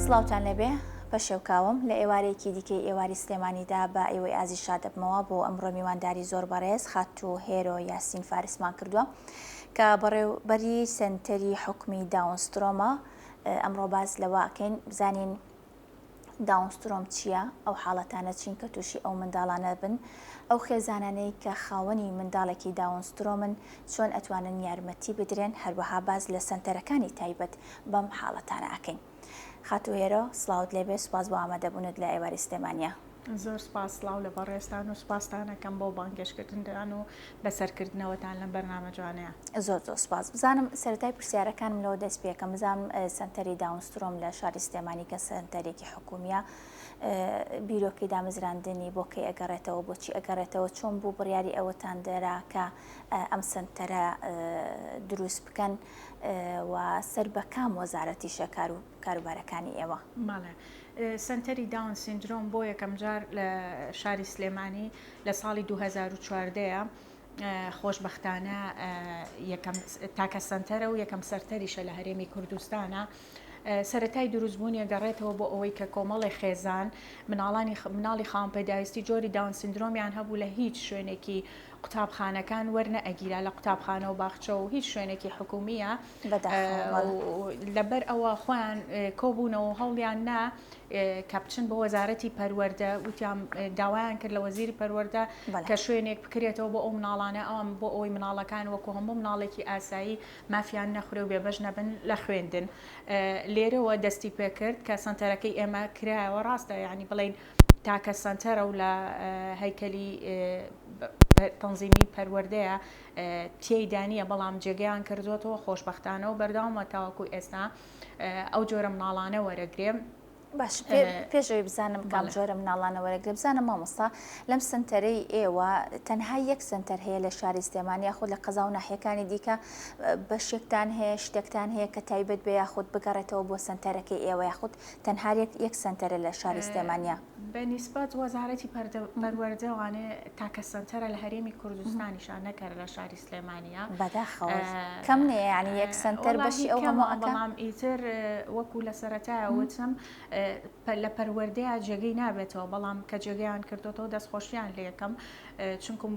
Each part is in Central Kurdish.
سڵاوتان لێبێ پەشێوکاوم لە ئێوارەیەکی دیکەی ئێواری سلێمانیدا بە ئێوەی ئازیز شاد دەبمەوە بۆ ئەمڕۆ میوانداری زۆر بەڕێز خاتوو هێرۆ یاسین فارسمان کردووە کە بەڕێوبەری سەنتەری حکومی داون سترۆمە ئەمڕۆ باس لەوە ئەکەین بزانین داون سترۆم چییە؟ ئەو حاڵەتانە چین کە تووشی ئەو منداڵانە بن؟ ئەو خێزانانەی کە خاوەنی منداڵێکی داون سترۆمن چۆن ئەتوانن یارمەتی بدرێن؟ هەروەها باس لە سەنتەرەکانی تایبەت بەم حاڵەتانە ئەکەین. خاتوو هێرۆ سڵاوت لێبێ سوپاس بۆ ئامادەبوونت لە ئێوارەی سلێمانیە. زۆر سپاس سڵاو لە بەڕێزتان و سپاستان ئەکەم بۆ بانگێشتکردنتان و بەسەرکردنەوەتان لەم بەرنامە جوانەیە. زۆر زۆر سپاس. بزانم سەرەتای پرسیارەکانم لەوە دەست پێکەم بزانم سەنتەری داون سترۆم لە شاری سلێمانی کە سەنتەرێکی حکومیە بیرۆکەی دامەزراندنی بۆ کەی ئەگەڕێتەوە بۆچی ئەگەڕێتەوە چۆن بوو بڕیاری ئەوەتان دەرا کە ئەم سەنتەرە دروست بکەن و سەر بە کام وەزارەتیشە کار و کاروبارەکانی ئێوە؟ بەڵێ. سەنتەری داون سیندرۆم بۆ یەکەمجار لە شاری سلێمانی لە ساڵی 2014 خۆشبەختانە یەکەم تاکە سەنتەرە و یەکەم سەرتەریشە لە هەرێمی کوردستانە. سەتای دروستبوونی گەڕێتەوە بۆ ئەوەی کە کۆمەڵی خێزان مناڵانی مناڵی خاوەن پێداویستی جۆری داون سیندرۆمیان هەبوو لە هیچ شوێنێکی قوتابخانەکان وەرنەئەگیرا لە قوتابخانە و باخچە و هیچ شوێنێکی حکومیە لەبەر ئەوە خۆیان کۆبوونەوە و هەوڵیان نا کە بچن بۆ وەزارەتی پەروەردە وتیان داوایان کرد لە وەزیری پەروەردە کە شوێنێک بکرێتەوە بۆ ئەو مناڵانە ئەوان بۆ ئەوەی مناڵەکان وەکو هەموو مناڵێکی ئاسایی مافیان نەخورێ و بێبەش نەبن لە خوێندن لێرەوە دەستی پێکرد کە سەنتەرەکەی ئێمە کرایەوە ڕاستە یعنی بڵین تاکە سەنتەرە و لە هەیکەلی تەنزیمی پەروەردەیە تێیدا نییە، بەڵام جێگەیان کردووەتەوە خۆشبەختانە و بەردەوامە تاوەکو ئێستا ئەو جۆرە مناڵانە وەرەگرێ. باش پێش ئەوەی بزانم کام جۆرە مناڵانە وەرەگرێ بزانم مامۆستا لەم سنتەرەی ئێوە تەنها یەک سنتەر هەیە لە شاری سلێمانی یاخود لە قەزا و ناحیەکانی دیکە بەشێکتان هەیە شتێکتان هەیە کە تایبەت بێ یاخود بگەڕێتەوە بۆ سنتەرەکەی ئێوە یاخود تەنها یەک سەنتەرە لە شاری سلێمانیا؟ بە نیسبەت وەزارەتی پەروەردە وانێ تاکە سەنتەرە لە هەرێمی کوردستانیشا نەک هەر لە شاری سلێمانیا. بەداخەوە کەم نییە یانی یەک سەنتەر بەشی ئەو هەموو ئەکا؟ بەڵام ئیتر وەکو لە سەرەتایە وتم لە پەروەردەیا جێگەی نابێتەوە بەڵام کە جێگەیان کردۆتەوە دەستخۆشیان لێکەم چونکم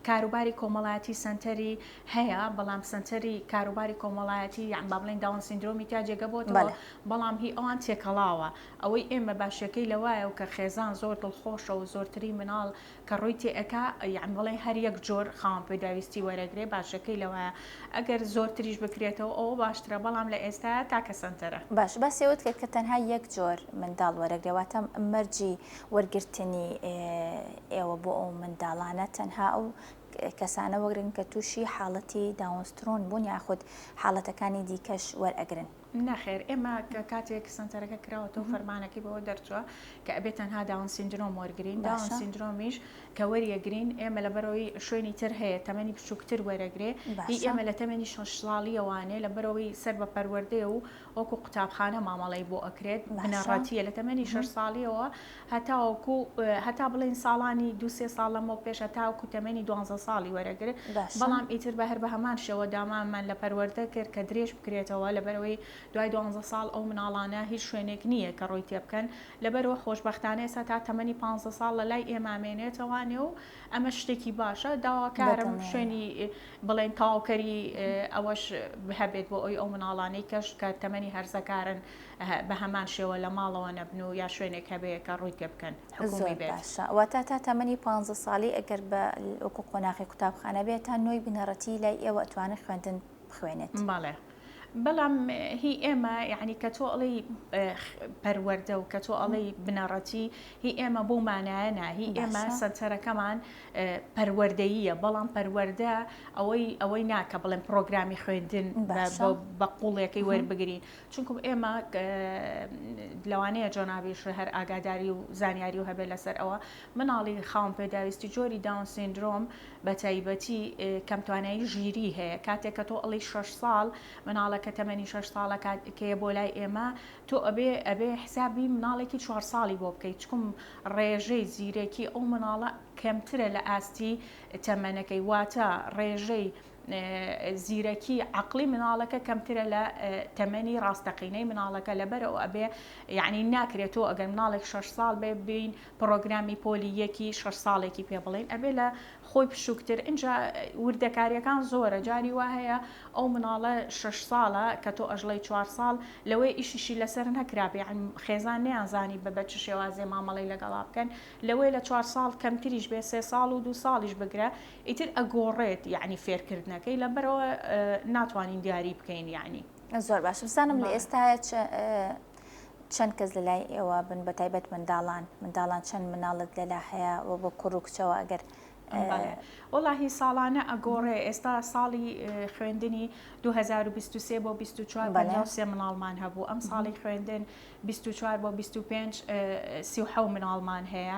کاروباری کۆمەڵایەتی سەنتەری هەیە بەڵام سەنتەری کاروباری کۆمەڵایەتی یان با بڵێین داون سیندرۆمی تیا جێگە بۆتەوە بەڵام هی ئەوان تێکەڵاوە ئەوەی ئێمە باشیەکەی لەوایە و کە خێزان زۆر دڵخۆشە و زۆرترین مناڵ کە ڕووی تێ ئەکا یان بڵێ هەر یەک جۆر خاوەن پێداویستی وەرەگرێ باشەکەی لەوایە ئەگەر زۆرتریش بکرێتەوە ئەوە باشترە بەڵام لە ئێستایا تاکە سەنتەرە. باش باسی ئەوەت کرد کە تەنها یەک جۆر منداڵ وەرەگرێ واتە مەرجی وەرگرتنی ئێوە بۆ ئەو منداڵانە تەنها ئەو کەسانە وەگرن کە تووشی حاڵەتی داونسترۆن بوون یاخود حاڵەتەکانی دیکەش وەرئەگرن؟ نەخێر ئێمە کە کاتێک سەنتەرەکە کراوەتەوە فەرمانەکەی بەوە دەرچووە کە ئەبێت تەنها داون سیندرۆم وەرگین داون سیندرۆمیش کە وەریەگرین ئێمە لەبەرەوەی شوێنی تر هەیە تەمەنی بچووکتر وەرەگرێ هی ئێمە لە تەمەنی شەش ساڵیەوانێ لەبەرەوەی سەر بە پەروەردەیە و وەکو قوتابخانە مامەڵەی بۆ ئەکرێت بنەڕەتیە لە تەمەنی شەش ساڵیەوە هەتاوەکو هەتا بڵێین ساڵانی دوو سێ ساڵ لەمەو پێش هەتاوەکو تەمەنی دوانزە ساڵی وەرەگرت بەڵام ئیتر بە هەر بە هەمان شێوە دامانمان لە پەروەردە کرد کە درێژ بکرێتەوە لەبەرئەوەی دوای دوانزە ساڵ ئەو مناڵانە هیچ شوێنێک نییە کە ڕووی تێبکەن لەبەرئەوە خۆشبەختانە ئێستا تا تەمەنی پانزە ساڵ لە لای ئێمە ئەمێنێتەوانێ و ئەمە شتێکی باشە داواکارم شوێنی بڵێن تەواوکەری ئەوەش هەبێت بۆ ئەوی ئەو مناڵانەی کەش کە تەمەنی هەرزەکارن بە هەمان شێوە لە ماڵەوە نەبن و یا شوێنێک هەبێ کە ڕووی تێ بکەن حکومی زۆر بێت. باشە واتە تا تەمەنی پانزە ساڵی ئەگەر بە وەکو قۆناغی قوتابخانە بێت تا نۆی بنەڕەتی لای ئێوە ئەتوانێت خوێندن بخوێنێت. بەڵێ بەڵام هی ئێمە یعنی کە تۆ ئەڵێی پەروەردە و کە تۆ ئەڵێی بنەڕەتی هی ئێمە بەو مانایە نا هی ئێمە باشە. سەنتەرەکەمان پەروەردەییە بەڵام پەروەردە ئەوەی ئەوەی نا کە بڵێن پرۆگرامی خوێندن باشە. بە قوڵیەکەی وەربگرین چونکم ئێمە لەوانەیە جەنابیش هەر ئاگاداری و زانیاری و هەبێت لەسەر ئەوە مناڵی خاوەن پێداویستی جۆری داون سیندرۆم بە تایبەتی کەمتوانایی ژیری هەیە کاتێک کە تۆ ئەڵی 6 ساڵ مناڵەکە تەمەنی 6 ساڵە کەیە بۆ لای ئێمە تۆ ئەبێ ئەبێ حسابی مناڵێکی چوار ساڵی بۆ بکەیت چکم ڕێژەی زیرەکی ئەو مناڵە کەمترە لە ئاستی تەمەنەکەی واتە ڕێژەی. زیرەکی عەقڵی مناڵەکە کەمترە لە تەمەنی ڕاستەقینەی مناڵەکە لەبەرئەوە ئەبێ یعنی ناکرێت تۆ ئەگەر مناڵێک شەش ساڵ بێ بین پڕۆگرامی پۆلی یەکی شەش ساڵێکی پێ بڵێین ئەبێ لە خۆی پشوکتر ئینجا وردەکاریەکان زۆرە جاری وا هەیە ئەو مناڵە شەش ساڵە کە تۆ ئەژڵێی چوار ساڵ لەوەی ئیشیشی لەسەر نەکرابێ یانی خێزان نەیانزانی بە بە چ شێوازێ مامەڵەی لەگەڵا بکەن لەوەی لە چوار ساڵ کەمتریش بێ سێ ساڵ و دوو ساڵیش بگرە ئیتر ئەگۆڕێت یانی فێرکردنەکەی لەبەرئەوە ناتوانین دیاری بکەین یانی. زۆر باشە بزانم لە ئێستایا چەند کەس لە لای ئێوە بن بە تایبەت منداڵان منداڵان چەند مناڵت لەلا هەیە و بۆ کوڕ و کچەوە ئەگەر وەڵاهی ساڵانە ئەگۆڕێ ئێستا ساڵی خوێندنی 2023 بۆ 24 53 مناڵمان هەبوو ئەم ساڵی خوێندن 24 بۆ 25 37 مناڵمان هەیە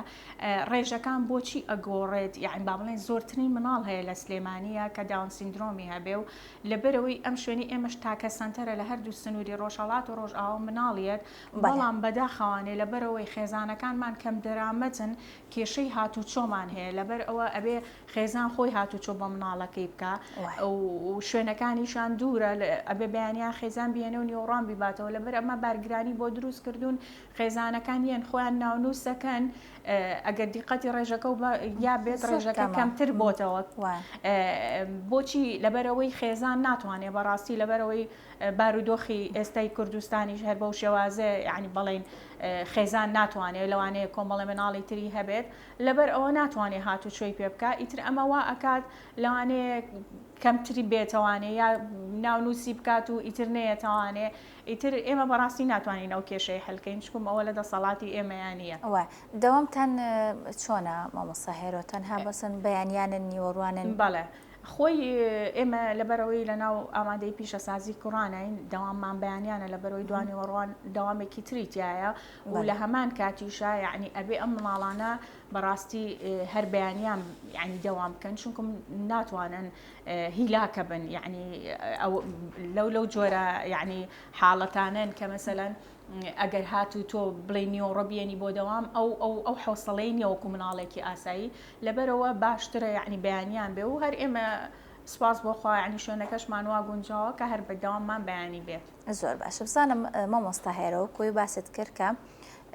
ڕێژەکان بۆچی ئەگۆڕێت یان با بڵێن زۆرترین مناڵ هەیە لە سلێمانیە کە داون سیندرۆمی هەبێ و لەبەرئەوەی ئەم شوێنەی ئێمەش تاکە سەنتەرە لە هەردوو سنووری ڕۆژهەڵات و ڕۆژئاوا مناڵیەت، بەڵام بەداخەوانێ لەبەرئەوەی خێزانەکانمان کەمدەرامەتن کێشەی هاتوچۆمان هەیە لەبەرئەوە ئەبێ خێزان خۆی هاتوچۆ بۆ مناڵەکەی بکا و شوێنەکانیشان دوورە ئەبێ بەیانیان خێزان بیێنێ و نیوەڕوان بیباتەوە لەبەر ئەمە بارگرانی بۆ دروست کردوون خێزانەکان یەن خۆیان ناونووسەکەن ئەگەر دیقەتی ڕێژەکە و یا بێت ڕێژەکە کەمتر بۆتەوە بۆچی لەبەرەوەی خێزان ناتوانێت بەڕاستی لەبەرەوەی بارودۆخی ئێستای کوردستانیش هەر بەو شێوازە یعنی بەڵین خێزان ناتوانێت لەوانەیە کۆمەڵە مناڵی تری هەبێت لەبەر ئەوە ناتوانێت هاتوچۆی پێ بکە ئیتر ئەمە وا ئەکات لەوانەیە کەمتری بێتەوانێ یا ناونووسی بکات و ئیتر نەیەتەوانێ ئیتر ئێمە بەڕاستی ناتوانین ئەو کێشەیە حل کەین چکم ئەوە لە دەسەڵاتی ئێمەیا نییە. وایە. دەوامتان چۆنە مامۆستا هێرۆ تەنها بەسن بەیانیانن نیوەڕوانن؟ بەڵێ خۆی ئێمە لەبەرئەوەی لەناو ئامادەی پیشەسازی کوڕانین دەواممان بەیانیانە لەبەرئەوەی دوانیوەڕوان دەوامێکی تری تیایە و لە هەمان کاتیشا یعنی ئەبێ ئەم مناڵانە بەڕاستی هەر بەیانیان یعنی دەوام بکەن چونکم ناتوانن هیلاکە بن یعنی لەو لەو جۆرە یعنی حاڵەتانەن کە مەسەلەن ئەگەر هاتوو تۆ بڵێ نیۆڕە بێنی بۆ دەوام ئەو ئەو ئەو حوسڵەی نییە وەکو مناڵێکی ئاسایی لەبەرەوە باشترە یعنی بەیانیان بێ و هەر ئێمە سپاس بۆ خوا یعنی شوێنەکەشمان وا گونجاوە کە هەر بەدەواممان بەیانی بێت. زۆر باشە بزانم مامۆستا هێرۆ کۆی باست کرد کە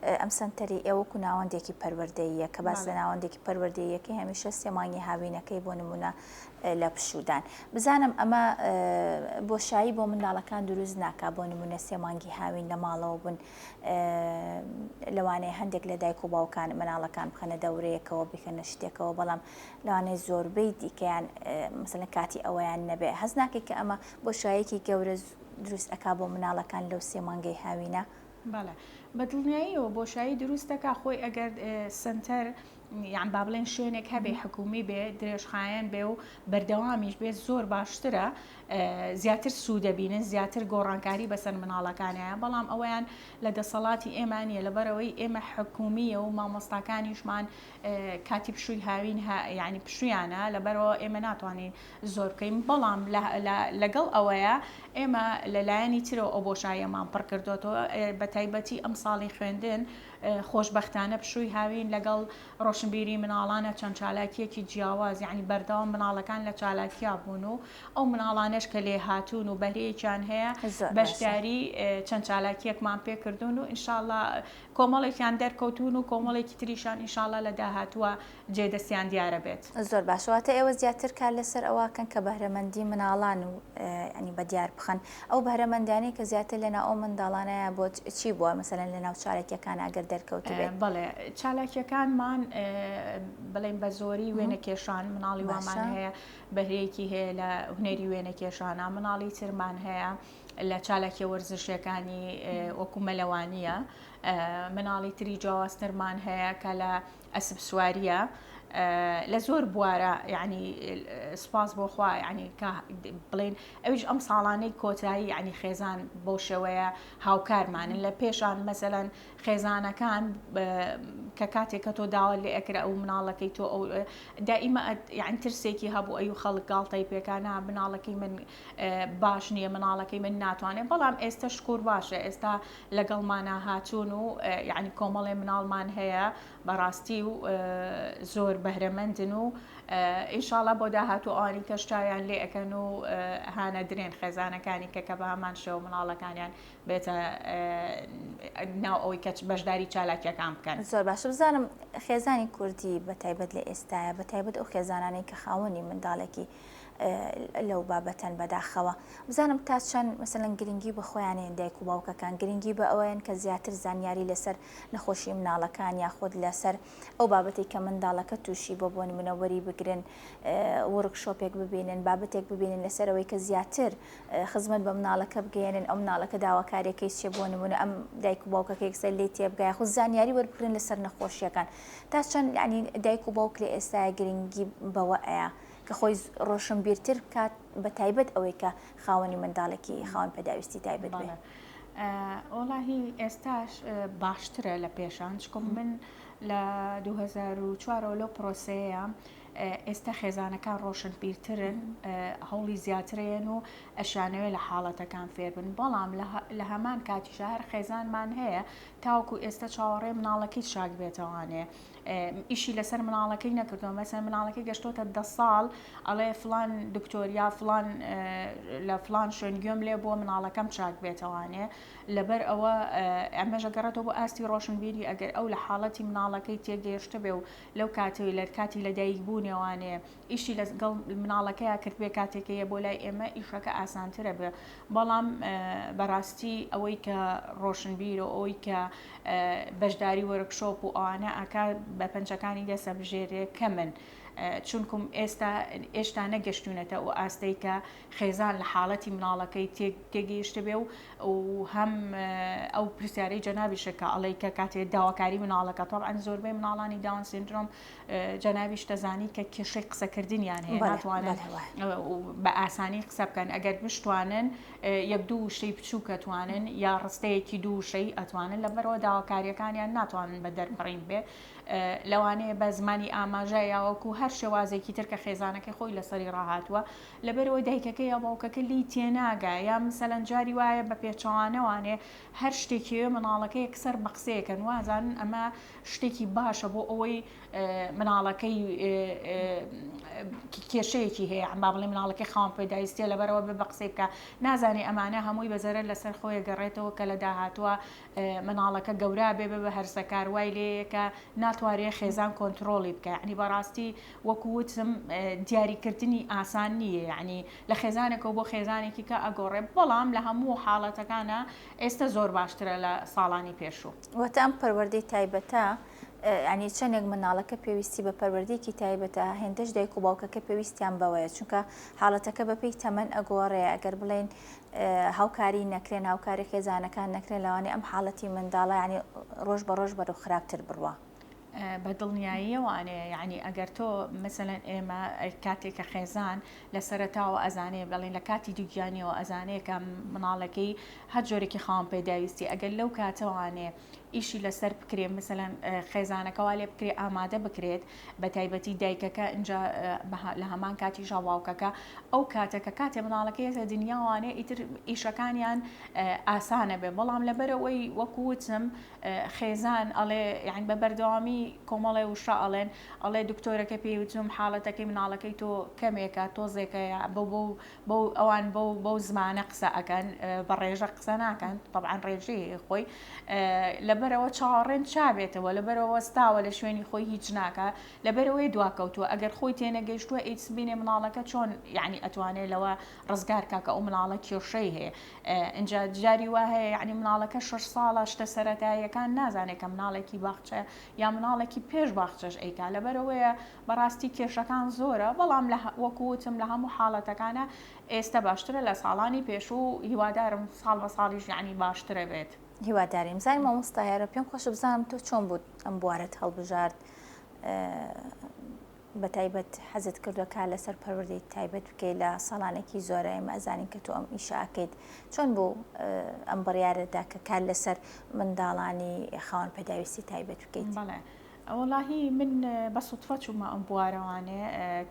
ئەم سەنتەری ئێوە وەکو ناوەندێکی پەروەردەییە کە باس لە ناوەندێکی پەروەردەییەکەی هەمیشە سێ مانگی هاوینەکەی بۆ نمونە لە پشوودان بزانم ئەمە بۆشایی بۆ منداڵەکان دروست ناکا بۆ نمونە سێ مانگی هاوین لە ماڵەوە بوون لەوانەیە هەندێک لە دایک و باوکان مناڵەکان بخەنە دەورەیەکەوە بکەنە شتێکەوە بەڵام لەوانەیە زۆربەی دیکەیان مەسەلەن کاتی ئەوەیان نەبێ هەست ناکەی کە ئەمە بۆشایەکی گەورە دروست ئەکا بۆ مناڵەکان لەو سێ مانگەی هاوینە؟ بەڵێ بە دڵنیاییەوە بۆشایی دروست دەکا خۆی ئەگەر سەنتەر یان با بڵێن شوێنێک هەبێ حکومی بێ درێژخایەن بێ و بەردەوامیش بێ زۆر باشترە زیاتر سوودەبینن زیاتر گۆڕانکاری بەسەر مناڵەکانیان بەڵام ئەوەیان لە دەسەڵاتی ئێمە نیە لەبەرەوەی ئێمە حکومیە و مامۆستاکانیشمان کاتی پشووی هاوین یعنی پشویانە لەبەرەوە ئێمە ناتوانین زۆر بکەین، بەڵام لەگەڵ ئەوەیا ئێمە لە لایەنی ترەوە ئەو بۆشاییەمان پڕ کردۆتەوە، بە تایبەتی ئەمساڵی خوێندن خۆشبەختانە پشووی هاوین لەگەڵ ڕۆشنبیری مناڵانە چەند چالاکییەکی جیاواز یانی بەردەوام مناڵەکان لە چالاکیا بوون و ئەو مناڵانەش کە لێهاتوون و بەهرەیەکیان هەیە بەشداری چەند چالاکییەکمان پێ کردوون و ئینشاڵڵا کۆمەڵێکیان دەرکەوتوون و کۆمەڵێکی تریشان ئینشاڵڵا لە داهاتووە جێ دەستیان دیارە بێت. زۆر باشە واتە ئێوە زیاتر کار لەسەر ئەوە ئەکەن کە بەهرەمەندی مناڵان و یانی بە دیار بخەن ئەو بەهرەمەندانەی کە زیاتر لەناو ئەو منداڵانەیە بۆ چی بووە مەسەلەن لەناو چالاکیەکان ئەگەر دەرکەوتبێت؟ بەڵێ چالاکیەکانمان بڵێن بە زۆری وێنەکێشان مناڵی وامان هەیە بەهرەیەکی هەیە لە هونەری وێنەکێشانە مناڵی ترمان هەیە لە چالاکیە وەرزشیەکانی وەکو مەلەوانیە مناڵی تری جیاوازترمان هەیە کە لە ئەسپ سواریە لە زۆر بوارە یعنی سوپاس بۆ خوا یعنی کە بڵێن ئەویش ئەم ساڵانەی کۆتایی یعنی خێزان بەو شێوەیە هاوکارمانن لە پێشان مەسەلەن خێزانەکان کە کاتێک کە تۆ داوا لێ ئەکرا ئەو مناڵەکەی تۆ ئەو دائیمە یعنی ترسێکی هەبوو ئەو خەڵک گاڵتەی پێکانە مناڵەکەی من باش نییە مناڵەکەی من ناتوانێت بەڵام ئێستا شکور باشە ئێستا لەگەڵمانە هاتوون و یعنی کۆمەڵێ مناڵمان هەیە بەڕاستی و زۆر بەهرەمەندن و ئینشاڵا بۆ داهاتوو ئەوانی کەش چاویان لێ ئەکەن و هانەدرێن خێزانەکانی کە کە بە هەمان شێوە مناڵەکانیان بێتە ناو ئەوەی کە بەشداری چالاکیەکان بکەن. زۆر باشە بزانم خێزانی کوردی بە تایبەت لە ئێستایا بە تایبەت ئەو خێزانانەی کە خاوەنی منداڵێکی لەو بابەتەن بەداخەوە بزانم تا چەند مەسەلەن گرنگی بە خۆیانێن دایک و باوکەکان گرنگی بە ئەوەیان کە زیاتر زانیاری لەسەر نەخۆشی مناڵەکان یاخود لەسەر ئەو بابەتێک کە منداڵەکە تووشی بۆ بۆ نمونە وەری بگرن workshop ێک ببینن بابەتێک ببینن لەسەرەوەی کە زیاتر خزمەت بە مناڵەکە بگەیەنن ئەو مناڵەکە داواکاریەکەی چیە بۆ نمونە ئەم دایک و باوکەکە یەکسەر لێی تێبگا یاخود زانیاری وەربگرن لەسەر نەخۆشیەکان تا چەند یعنی دایک و باوک لە ئێستایا گرنگی بەوە ئەیا کە خۆی ڕۆشنبیرتر بکات بە تایبەت ئەوەی کە خاوەنی منداڵێکی خاوەن پێداویستی تایبەت بێ. وەڵاهی ئێستاش باشترە لە پێشان چکم من لە 2004ەوە لەو پرۆسەیە ئێستا خێزانەکان ڕۆشنبیرترن هەوڵی زیاترەیەن و ئەشانەوێ لە حاڵەتەکان فێربن بەڵام لە هەمان کاتیشا هەر خێزانمان هەیە تاوەکو ئێستا چاوەڕێ مناڵەکەی چاک بێتەوانێ ئیشی لەسەر مناڵەکەی نەکردووە مەسەن مناڵەکەی گەشتۆتە دە ساڵ ئەڵێ فلان دکتۆر یا فلان لە فلان شوێن گوێم لێ بووە مناڵەکەم چاک بێتەوانێ لەبەر ئەوە ئەمەش ئەگەڕێتەوە بۆ ئاستی ڕۆشنبیری ئەگەر ئەو لە حاڵەتی مناڵەکەی تێگەیشتبێ و لەو کاتەی لە کاتی لەدایک بوونیەوانێ ئیشی لەگەڵ مناڵەکەیا کردبێ کاتێک کە یە بۆ لای ئێمە ئیشەکە ئاسانترە بێ بەڵام بەڕاستی ئەوەی کە ڕۆشنبیر و ئەوەی کە بەشداری workshop و ئەوانە ئاکا بە پەنجەکانی دەسە بژێرێ کەمن چونکم ئێستا ئێشتا نەگەشتونەتە ئەو ئاستەی کە خێزان لە حاڵەتی مناڵەکەی تێگەیشتبێ و و هەم ئەو پرسیارەی جەنابیشە کە ئەڵێی کە کاتێ داواکاری مناڵەکە تەبعەن زۆربەی مناڵانی داون سیندرۆم جەنابیش دەزانی کە کێشەی قسەکردنیان هەیە ناتوانن بە ئاسانی قسە بکەن ئەگەر بشتوانن یەک دوو وشەی بچووک ئەتوانن یا ڕستەیەکی دوو وشەی ئەتوانن لەبەرەوە داواکاریەکانیان ناتوانن بە دەربڕین بێ لەوانەیە بە زمانی ئاماژە یاوەکو هەر شێوازێکی تر کە خێزانەکەی خۆی لەسەری ڕاهاتووە لەبەرئەوەی دایکەکە یا باوکەکە لێی تێناگا یا مسەلەن جاری وایە بە پێچەوانەوانێ هەر شتێکی وێ مناڵەکە یەکسەر بە قسەیەکەن وازانن ئەمە شتێکی باشە بۆ ئەوەی مناڵەکەی کێشەیەکی هەیە با بڵێ مناڵەکەی خاوەن پێداویستیە لەبەرەوە بێ بە قسەی بکە نازانێ ئەمانە هەمووی بە زەرەر لەسەر خۆی گەڕێتەوە کە لە داهاتووە مناڵەکە گەورە بێ بە هەرزەکار وای لێیە کە ناتوانێ خێزان کۆنترۆڵی بکە یعنی بەڕاستی وەکو وتم دیاریکردنی ئاسان نییە یعنی لە خێزانێکەوە بۆ خێزانێکی کە ئەگۆڕێ بەڵام لە هەموو حاڵەتەکانە ئێستا زۆر باشترە لە ساڵانی پێشوو. واتە ئەم پەروەردەی تایبەتە یعنی چەندێک منداڵەکە پێویستی بە پەروەردەیەکی تایبەتە هێندەش دایک و باوکەکە پێویستیان بەوەیە چونکە حاڵەتەکە بەپێی تەمەن ئەگۆڕێ ئەگەر بڵێین هاوکاری نەکرێن هاوکاری خێزانەکان نەکرێن لەوانەیە ئەم حاڵەتی منداڵە یعنی ڕۆژ بە ڕۆژ بەرەو خراپتر بڕوا. بە دڵنیاییەوانێ یعنی ئەگەر تۆ مەسەلەن ئێمە کاتێک کە خێزان لە سەرەتاوە ئەزانێ بەڵێن لە کاتی دووگیانیەوە ئەزانێ کە مناڵەکەی هەر جۆرێکی خاوەن پێداویستی ئەگەر لەو کاتەوانێ ئیشی لەسەر بکرێ مەسەلەن خێزانەکە وا لێ بکرێ ئامادە بکرێت بە تایبەتی دایکەکە ئینجا لە هەمان کاتیشا باوکەکە ئەو کاتە کە کاتێ مناڵەکە یەتە دنیاوانێ ئیتر ئیشەکانیان ئاسانە بێ بەڵام لەبەرەوەی وەکو وتم خێزان ئەڵێ یان بە بەردەوامی کۆمەڵێ وشە ئەڵێن ئەڵێ دکتۆرەکە پێی وتم حاڵەتەکەی مناڵەکەی تۆ کەمێکە تۆزێکە بۆ بۆ بەو ئەوان بەو بەو زمانە قسە ئەکەن بە ڕێژە قسە ناکەن طبعا ڕێژەی هەیە خۆی لەبەرەوە چاوەڕێن چابێتەوە لەبەرەوە وەستاوە لە شوێنی خۆی هیچ ناکە لەبەرەوەی دواکەوتووە ئەگەر خۆی تێنەگەیشتووە ئیتس بینێ مناڵەکە چۆن یعنی ئەتوانێت لەوە ڕزگار کا کە ئەو مناڵە کێشەی هەیە ئینجا جاری وا هەیە یعنی مناڵەکە شەش ساڵە شتە سەرەتاییەکان نازانێت کە مناڵێکی باخچە یا مناڵێکی پێش باخچەش ئەیکا لەبەرەوەیە بەڕاستی کێشەکان زۆرە بەڵام لە وەکو وتم لە هەموو حاڵەتەکانا ئێستە باشترە لە ساڵانی پێشوو هیوادارم ساڵ بە ساڵیش یەعنی باشترە بێت. هیوادارین بزانین مامۆستا هێرۆ پێم خۆشە بزانم تۆ چۆن بووت ئەم بوارەت هەڵبژارد بە تایبەت حەزت کردووە کار لەسەر پەروەردەی تایبەت بکەیت لە ساڵانێکی زۆرە ئێمە ئەزانین کە تۆ ئەم ئیشە ئەکەیت چۆن بوو ئەم بڕیارەدا کە کار لەسەر منداڵانی خاوەن پێداویستی تایبەت بکەیت؟ بەڵێ وەڵاهی من بە سوتفە چوومە ئەم بوارەوانێ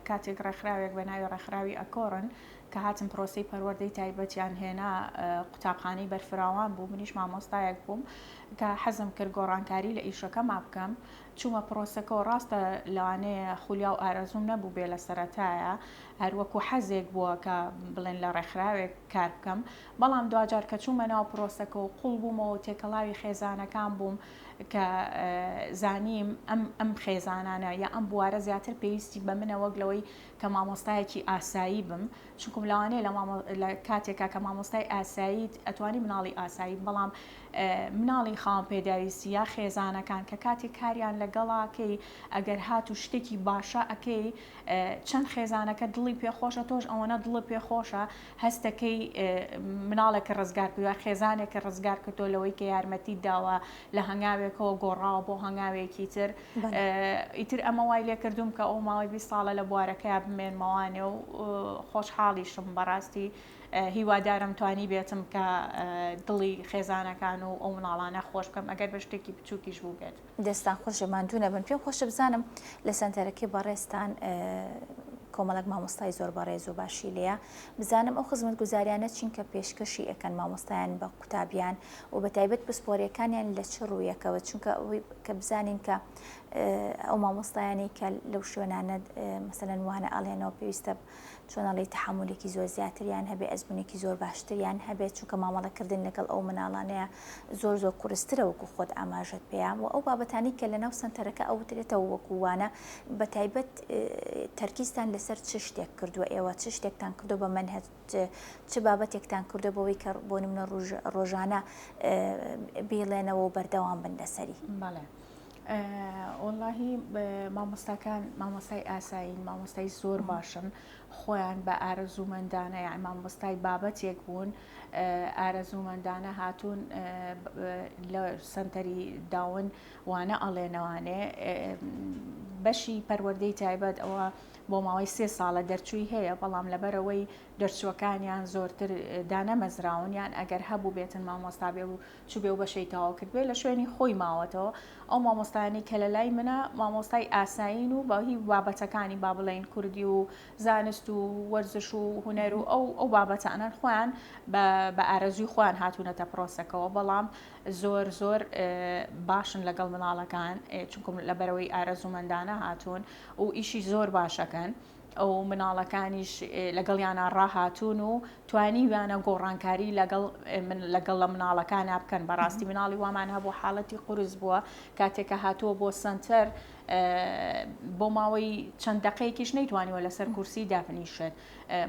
کاتێک ڕێکخراوێک بە ناوی ڕێکخراوی ئەکۆرن کە هاتن پرۆسەی پەروەردەی تایبەتیان هێنا قوتابخانەی بەرفراوان بوو منیش مامۆستایەک بووم کە حەزم کرد گۆڕانکاری لە ئیشەکەما بکەم چوومە پرۆسەکەوە ڕاستە لەوانەیە خولیا و ئارەزووم نەبوو بێ لە سەرەتایە هەر وەکو حەزێک بووە کە بڵێن لە ڕێکخراوێک کار بکەم بەڵام دواجار کە چوومە ناو پرۆسەکە و قوڵ بوومەوە و تێکەڵاوی خێزانەکان بووم کە زانیم ئەم ئەم خێزانانە یا ئەم بوارە زیاتر پێویستی بە منە وەک لەوەی کە مامۆستایەکی ئاسایی بم چونکم لەوانەیە لە لە کاتێکا کە مامۆستای ئاساییت ئەتوانی مناڵی ئاسایی بەڵام مناڵی خاوەن پێداویستی یا خێزانەکان کە کاتێک کاریان لەگەڵاکەی ئەگەر هات و شتێکی باشە ئەکەی چەند خێزانەکە دڵی پێخۆشە تۆش ئەوەنە دڵە پێخۆشە هەستەکەی مناڵێکە ڕزگار کردوە خێزانێکە ڕزگار کردو لەوەی کە یارمەتی داوە لە هەنگاوێکەوە گۆڕاوە بۆ هەنگاوێکی تر ئیتر ئەمە وای لێکردوم کە ئەو ماوەی 20 ساڵە لە بوارەکەیا بمێنمەوانێ و خۆشحاڵیشم بەڕاستی هیوادارم توانی بێتم کە دڵی خێزانەکان و ئەو مناڵانە خۆش بکەم ئەگەر بە شتێکی بچووکیش بوو بێت. دەستان خۆشێ ماندوو نەبن پێم خۆشە بزانم لە سەنتەرەکەی بەڕێزتان کۆمەڵێک مامۆستای زۆر بەڕێز و باشی لێیە بزانم ئەو خزمەتگوزاریانە چین کە پێشکەشی ئەکەن مامۆستایان بە قوتابیان و بە تایبەت پسپۆریەکانیان لە چ ڕوویەکەوە چونکە ئەوەی کە بزانین کە ئەو مامۆستایانی کە لەو شوێنانە مەسەلەن وانە ئەڵێنەوە پێویستە چۆن ئەڵێی تەحەمولێکی زۆر زیاتریان هەبێ ئەزمونێکی زۆر باشتریان هەبێت چونکە مامەڵەکردن لەگەڵ ئەو مناڵانەیە زۆر زۆر قورسترە وەکو خۆت ئاماژەت پێیا و ئەو بابەتانی کە لەناو سەنتەرەکە ئەوترێتەوە وەکو وانە بە تایبەت تەرکیزتان لەسەر چ شتێک کردووە ئێوە چ شتێکتان کردو بە مەنهەج چ بابەتێکتان کردو بەوەی کە بۆ نمونە ڕۆژانە بیڵێنەوە و بەردەوام بن لەسەری؟ بەڵێ وەڵاهی مامۆستاکان مامۆستای ئاسایین مامۆستای زۆر باشن خۆیان بە ئارەزوومەندانە یان مامۆستای بابەتێک بوون ئارەزوومەندانە هاتوون لە سنتەری داون وانە ئەڵێنەوانێ بەشی پەروەردەی تایبەت ئەوە بۆ ماوەی سێ ساڵە دەرچووی هەیە بەڵام لەبەرەوەی دەرچووەکانیان زۆرتر دانەمەزراون یان ئەگەر هەبوو بێتن مامۆستا بێ و چوبێ و بەشەی تەواو کردبێ لە شوێنی خۆی ماوەتەوە ئەو مامۆستایانەی کە لە لای منە مامۆستای ئاسایین و بە هی بابەتەکانی با بڵێین کوردی و زانست و وەرزش و هونەر و ئەو ئەو بابەتانەن خۆیان بە بە ئارەزووی خۆیان هاتوونەتە پرۆسەکەوە بەڵام زۆر زۆر باشن لەگەڵ مناڵەکان چونکم لەبەرەوەی ئارەزوومەندانە هاتوون و ئیشی زۆر باشەکەن. و مناڵەکانیش لەگەڵیانا ڕاهاتوون و توانیویانە گۆڕانکاری لەگەڵ من لەگەڵ لە مناڵەکانا بکەن بەڕاستی مناڵی وامان هەبوو حاڵەتی قورس بووە کاتێک کە هاتووە بۆ سەنتەر بۆ ماوەی چەند دقەیەکیش نەیتوانیوە لەسەر کورسی دابنیشێت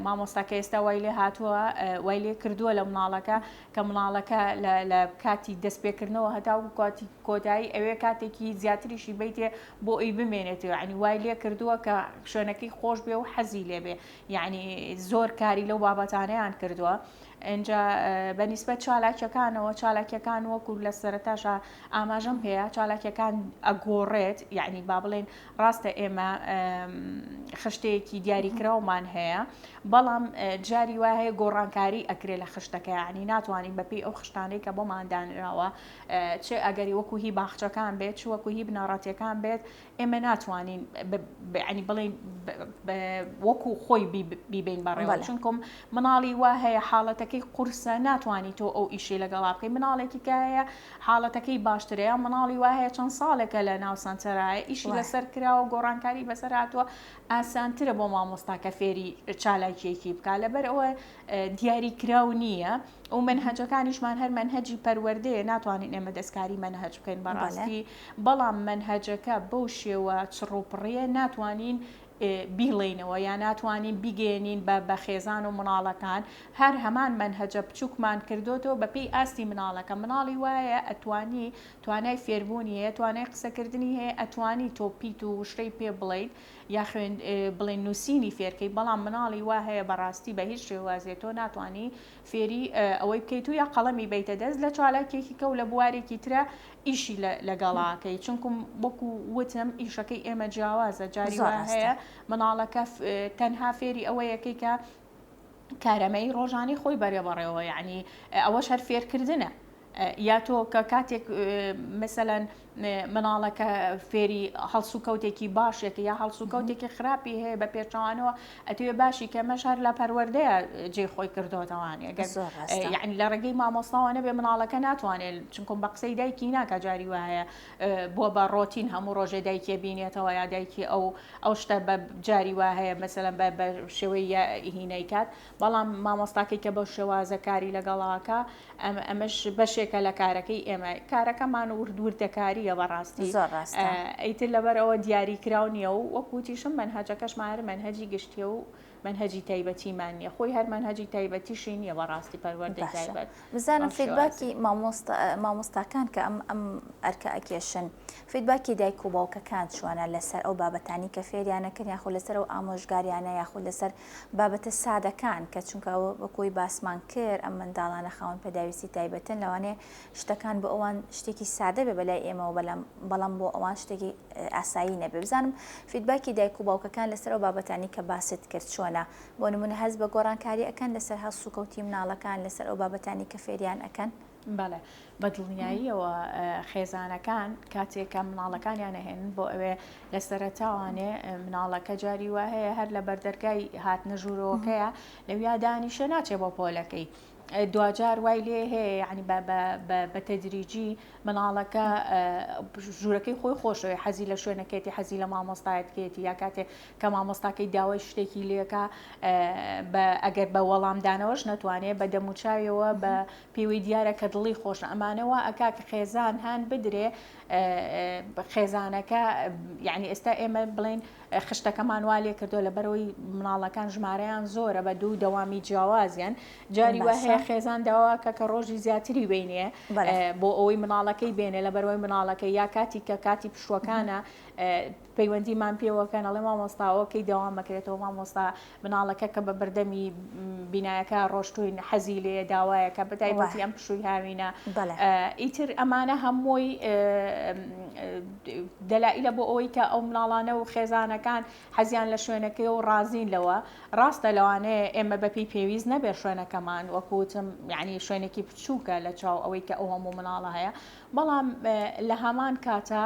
مامۆستاکە ئێستا وای لێ هاتووە وای لێ کردووە لە مناڵەکە کە مناڵەکە لە کاتی دەستپێکردنەوە هەتاوکو کاتی کۆتایی ئەوێ کاتێکی زیاتریشی بیتێ بۆ ئەوی بمێنێتەوە یعنی وای لێ کردووە کە شوێنەکەی خۆش بێ و حەزی لێ بێ یعنی زۆر کاری لەو بابەتانەیان کردووە ئینجا بە نیسبەت چالاکیەکانەوە چالاکیەکان وەکو لە سەرەتاشا ئاماژەم پێیە چالاکیەکان ئەگۆڕێت یعنی با بڵێن ڕاستە ئێمە خشتەیەکی دیاریکراومان هەیە بەڵام جاری وا هەیە گۆڕانکاری ئەکرێ لە خشتەکە یعنی ناتوانین بەپێی ئەو خشتانەی کە بۆمان دانراوە چ ئەگەری وەکو هی باخچەکان بێت چ وەکو هی بنەڕەتیەکان بێت ئێمە ناتوانین ینی بڵێن وەکو خۆی بیبین بەڕێوە چونکم مناڵی وا هەیە حاڵەتەکەی قورسە ناتوانانی تۆ ئەو ئیشی لەگەڵا بکەی مناڵێکی کە هەیە حاڵەتەکەی باشترەیە مناڵی وا هەیە چەند ساڵێکە لە ناو سەنتەرایە ئیشی لەسەر کراوە گۆڕانکاری بەسەر هاتووە ئاسانترە بۆ مامۆستا کە فێری چالاکیەکی بکە لەبەر ئەوە دیاری کراو نییە و مەنهەجەکانیشمان هەر مەنهەجی پەروەردەیە ناتوانین ئێمە دەستکاری مەنهەج بکەین بەڕاستی بەڵام مەنهەجەکە بەو شێوە چڕوپڕیە ناتوانین بیڵێینەوە یا ناتوانین بیگەێنین بە بە خێزان و مناڵەکان هەر هەمان مەنهەجە بچووکمان کردوتەوە بە پێی ئاستی مناڵەکە مناڵی وایە ئەتوانی توانای فێربوونی هەیە توانای قسەکردنی هەیە ئەتوانی تۆ پیت و وشەی پێ بڵیت یا خوێن بڵێن نووسینی فێرکەی بەڵام مناڵی وا هەیە بەڕاستی بە هیچ شێوازێ تۆ ناتوانی فێری ئەوەی بکەیت و یا قەڵەمی بەیتە دەست لە چالاکیەکی کە و لە بوارێکی ترە ئیشی لەگەڵاکەی چونکم وەکو وتم ئیشەکەی ئێمە جیاوازە جاری وا هەیە مناڵەکە تەنها فێری ئەوەیەکەی کە کارەمەی ڕۆژانی خۆی بەرێ بەڕێوە یعنی ئەوەش هەر فێرکردنە. یا تۆ کە کاتێک مەسەلەن مناڵەکە فێری هەڵسوکەوتێکی باشێک یا هەڵسوکەوتێکی خراپی هەیە بە پێچەوانەوە ئەتوێ باشی کە مەش هەر لە پەروەردەیە جێ خۆی کردۆتەوانێ گەر یعنی لە ڕێگەی مامۆستاوە نەبێ مناڵەکە ناتوانێت چونکم بە قسەی دایکی ناکە جاری وایە بووە بە ڕۆتین هەموو ڕۆژێ دایکێ بینێتەوە یا دایکی ئەو ئەو شتە بە جاری وا هەیە مەسەلەن بە بە شێوەی هینەی کات بەڵام مامۆستاکەی کە بەو شێوازە کاری لەگەڵاکە ئەم ئەمەش بەشێکە لە کارەکەی ئێمە کارەکەمان ورد وردەکاریە بەڕاستی زۆر ڕاستە ئیتر لەبەر ئەوە دیاری کراو نییە و وەکو وتیشم مەنهەجەکەشمان هەر مەنهەجی گشتیە و مەنهەجی تایبەتیمان نییە خۆی هەر مەنهەجی تایبەتیشی نییە بەڕاستی پەروەردەی باشە تایبەت بزانم بەم شێوازە. feedback ی مامۆستا مامۆستاکان کە ئەم ئەم ئەرکە ئەکێشن feedback ی دایک و باوکەکان چۆنە لەسەر ئەو بابەتانی کە فێریانە کەن یاخود لەسەر ئەو ئامۆژگاریانە یاخود لەسەر بابەتە سادەکان کە چونکە ئەوە وەکوی باسمان کرد ئەم منداڵانە خاوەن پێداویستی تایبەتن لەوانەیە شتەکان بۆ ئەوان شتێکی سادە بێ بەلای ئێمەوە بەلام بەڵام بۆ ئەوان شتێکی ئاسایی نەبێ بزانم feedback ی دایک و باوکەکان لەسەر ئەو بابەتانی کە باست کرد چۆنە بۆ نمونە هەست بە گۆڕانکاری ئەکەن لەسەر هەڵسوکەوتی مناڵەکان لەسەر ئەو بابەتانی کە فێریان ئەکەن؟ بەڵێ بە دڵنیاییەوە خێزانەکان کاتێک کە مناڵەکانیان ئەهێنن بۆ ئەوێ لە سەرەتاوانێ مناڵەکە جاری وا هەیە هەر لە بەردەرگای هاتنە ژوورەوەکەیە لەویا دانیشە ناچێ بۆ پۆلەکەی دواجار وای لێ هەیە یعنی بە تەدریجی مناڵەکە ژوورەکەی خۆی خۆشەوێ حەزی لە شوێنەکەیەتی حەزی لە مامۆستایەتکەیەتی یا کاتێ کە مامۆستاکەی داوای شتێکی لێکا بە ئەگەر بە وەڵامدانەوەش نەتوانێ بە دەموچاویەوە بە پێوەی دیارە کە دڵی خۆشە ئەمانە وا ئەکا کە خێزان هان بدرێ خێزانەکە یعنی ئێستا ئێمە بڵێن خشتەکەمان وا لێ کردو لەبەرەوەی مناڵەکان ژمارەیان زۆرە بە دوو دەوامی جیاوازیان جاری وا هەیە خێزان داواکە کە ڕۆژی زیاتری بینێ بۆ ئەوەی مناڵەکەی بێنێ لەبەرەوەی مناڵەکەی یا کاتی کە کاتی پشوەکانە پەیوەندیمان پێوە کەن ئەڵێ مامۆستا ئەوە کەی دەوام ئەکرێتەوە مامۆستا مناڵەکە کە بە بەردەمی بینایەکە ڕۆشتوین حەزی لێ داوایەکە بە تایبەتی ئەم پشووی هاوینە ئیتر ئەمانە هەمووی دەلائیلە بۆ ئەوەی کە ئەو مناڵانە و خێزانەکان حەزیان لە شوێنەکەی و ڕازین لەوە ڕاستە لەوانەیە ئێمە بەپی پێویست نەبێ شوێنەکەمان وەکوتم یعنی شوێنێکی بچووکە لە چاو ئەوەی کە ئەو هەموو مناڵە هەیە بەڵام لە هەمان کاتا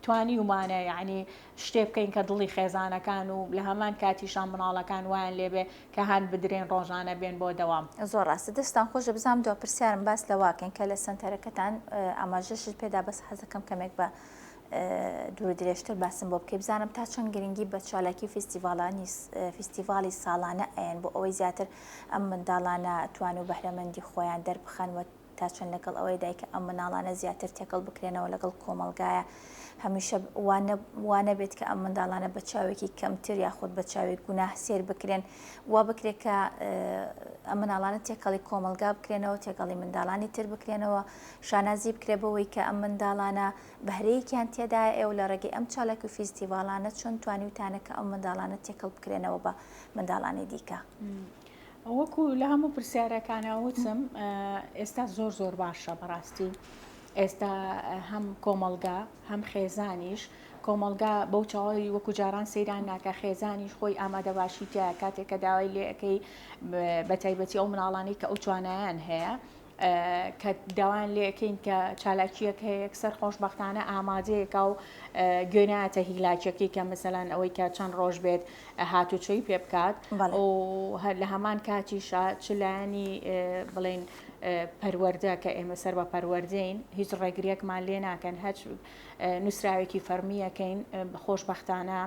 توانیومانە یعنی شتێ بکەین کە دڵی خێزانەکان و لە هەمان کاتیشان مناڵەکان وایان لێبێ کە هان بدرێن ڕۆژانە بێن بۆ دەوام. زۆر ڕاستە دەستتان خۆشە بزانم دوا پرسیارم باس لەوەکەین کە لە سەنتەرەکەتان ئاماژەشت پێدا بەس حەزەکەم کەمێک بە دوور درێژتر باسم بۆ بکەی بزانم تا چەند گرنگی بە چالاکی فیستیڤاڵانی فیستیڤاڵی ساڵانە ئەیەن بۆ ئەوەی زیاتر ئەم منداڵانە توان و بەهرەمەندی خۆیان دەربخەن و تا چەند لەگەڵ ئەوەیدای کە ئەم منداڵانە زیاتر تێکەڵ بکرێنەوە لەگەڵ کۆمەڵگایە هەمیشە وا نەبێت کە ئەم منداڵانە بە چاوێکی کەمتر یاخود بە چاوێک گوناه سێر بکرێن وا بکرێت کە ئەم منداڵانە تێکەڵی کۆمەڵگا بکرێنەوە تێکەڵی منداڵانی تر بکرێنەوە شانازی بکرێ بەوەی کە ئەم منداڵانە بەهرەیەکیان تێدایە ئێوە لە ڕێگەی ئەم چالاکی و فیستیڤاڵانە چۆن توانیوتانە کە ئەم منداڵانە تێکەڵ بکرێنەوە بە منداڵانی دیکە؟ وەکو لە هەموو پرسیارەکانە وتم ئێستا زۆر زۆر باشە بەڕاستی ئێستا هەم کۆمەڵگا هەم خێزانیش کۆمەڵگا بەو چاوەی وەکو جاران سەیران ناکە خێزانیش خۆی ئامادەباشی تیا کاتێک کە داوای لێ ئەەکەی بە تایبەتی ئەو مناڵانی کە ئەو توانایان هەیە کە داوایان لێ ئەکەین کە چالاکییەک هەیە یەکسەر خۆشبەختانە ئامادەیەکا و گوێ نایەتە هیلاکیەکەی کە مەسەلەن ئەوەی کە چەند ڕۆژ بێت هاتوچۆی پێ بکات و هەر لە هەمان کاتیشا چ لایەنی بڵێن پەروەردە کە ئێمە سەر بە پەروەردەین هیچ ڕێگریەکمان لێ ناکەن هەچ نووسراوێکی فەرمیەکەین خۆشبەختانە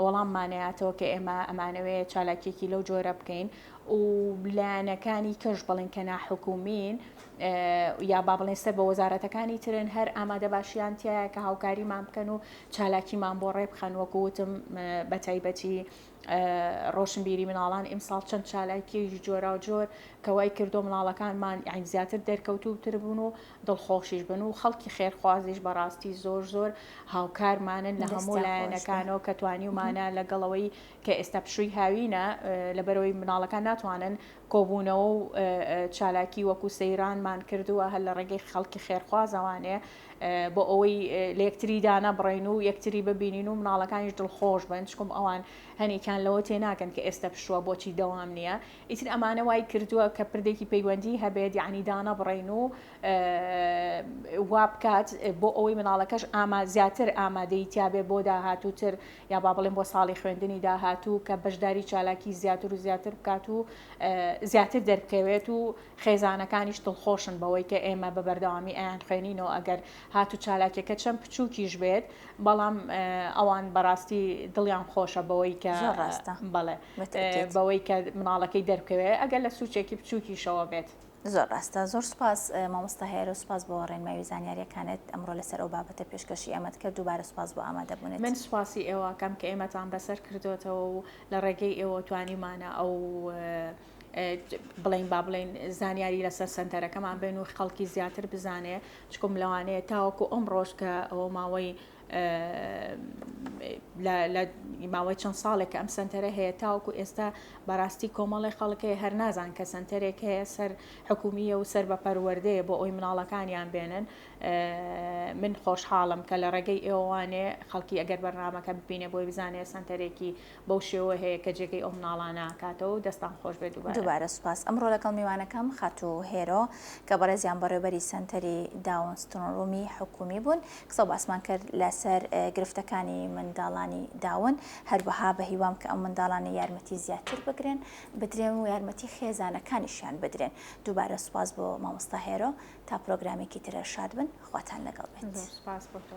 وەڵاممانەیاتەوە کە ئێمە ئەمانەوێ چالاکیەکی لەو جۆرە بکەین و لایەنەکانی کەش بڵێن کە ناحکومین یا با بڵێن سەر بە وەزارەتەکانی ترن هەر ئامادە باشیان تایە کە هاوکاریمان بکەن و چالاکیمان بۆ ڕێ بخەن وەکو وتم بە تایبەتی ڕۆشنبیری مناڵان ئیمساڵ چەند چالاکیی جۆراوجۆر کە وای کردو مناڵەکانمان یان زیاتر دەرکەوتووتر بوون و دڵخۆشیش بن و خەڵکی خێرخوازیش بەڕاستی زۆر زۆر هاوکارمانن لە هەموو لایەنەکانەوە کە توانیومانە لەگەڵەوەی کە ئێستا پشووی هاوینە لەبەرەوەی مناڵەکان ناتوانن. کۆبوونەوە و چالاکی وەکو سەیرانمان کردووە هەر لە ڕێگەی خەڵکی خێرخوازەوانێ بۆ ئەوەی لە یەکتری دانەبڕین و یەکتری ببینین و مناڵەکانیش دڵخۆش بن چکم ئەوان هەنێکیان لەوە تێناگەن کە ئێستا پشووە بۆچی دەوام نییە ئیتر ئەمانە وای کردووە کە پردێکی پەیوەندی هەبێت یعنی دانەبڕین و وا بکات بۆ ئەوەی مناڵەکەش ئاما زیاتر ئامادەی تیاابێ بۆ داهاتووتر یا با بڵێم بۆ ساڵی خوێندنی داهاتوو کە بەشداری چالاکی زیاتر و زیاتر بکات و زیاتر دەربکەوێت و خێزانەکانیش دڵخۆشن بەوەی کە ئێمە بە بەردەوامی ئەیان خوێنینەوە ئەگەر هاتوو چالاکیەکە چەند بچووکیش بێت بەڵام ئەوان بەڕاستی دڵیان خۆشە بەوەی کە زۆر ڕاستە بەڵێ بەوەی کە مناڵەکەی دەربکەوێت ئەگەر لە سوچێکی بچووکیشەوە بێت. زۆر ڕاستە زۆر سوپاس مامۆستا هێرۆ سوپاس بۆ ڕێنمایی و زانیاریەکانت ئەمڕۆ لەسەر ئەو بابەتە پێشکەشی ئێمەت کرد دووبارە سوپاس بۆ ئامادەبوونت. من سوپاسی ئێوە ئەکەم کە ئێمەتان بەسەر کردۆتەوە و لە ڕێگەی ئێوە توانیومانە ئەو بڵێین با بڵێین زانیاری لەسەر سەنتەرەکەمان بێن و خەڵکی زیاتر بزانێ چکم لەوانەیە تاوەکو ئەمڕۆش کە ئەوە ماوەی لە ماوەی چەند ساڵێک کە ئەم سنتەرە هەیە تاوەکو ئێستا بەڕاستی کۆمەڵی خەڵک هەیە هەر نازان کە سنتەرێک هەیە سەر حکومیە و سەر بە پەروەردەیە بۆ ئەوی مناڵەکانیان بێنن من خۆشحاڵم کە لە ڕێگەی ئێوەوانێ خەڵکی ئەگەر بەرنامەکە ببینێ بۆی بزانێ سنتەرێکی بەو شێوە هەیە کە جێگەی ئەو مناڵانە ئەکاتەوە و دەستان خۆش بێت دووبارە. دووبارە سوپاس. ئەمڕۆ لەگەڵ میوانەکەم خاتوو هێرۆ کە بەڕێزیان بەڕێوبەری سەنتەری داون ستنڕومی حکومی بوون قسە و باسمان کرد لەسەر گرفتەکانی منداڵانی داون هەروەها بە هیوام کە ئەم منداڵانە یارمەتی زیاتر بگرن بدرێن و یارمەتی خێزانەکانیشیان بدرێن. دووبارە سوپاس بۆ مامۆستا هێرۆ تا پرۆگرامێکی ترە شاد بن خواتان لەگەڵ بێت. زۆر سوپاس بۆ تۆ.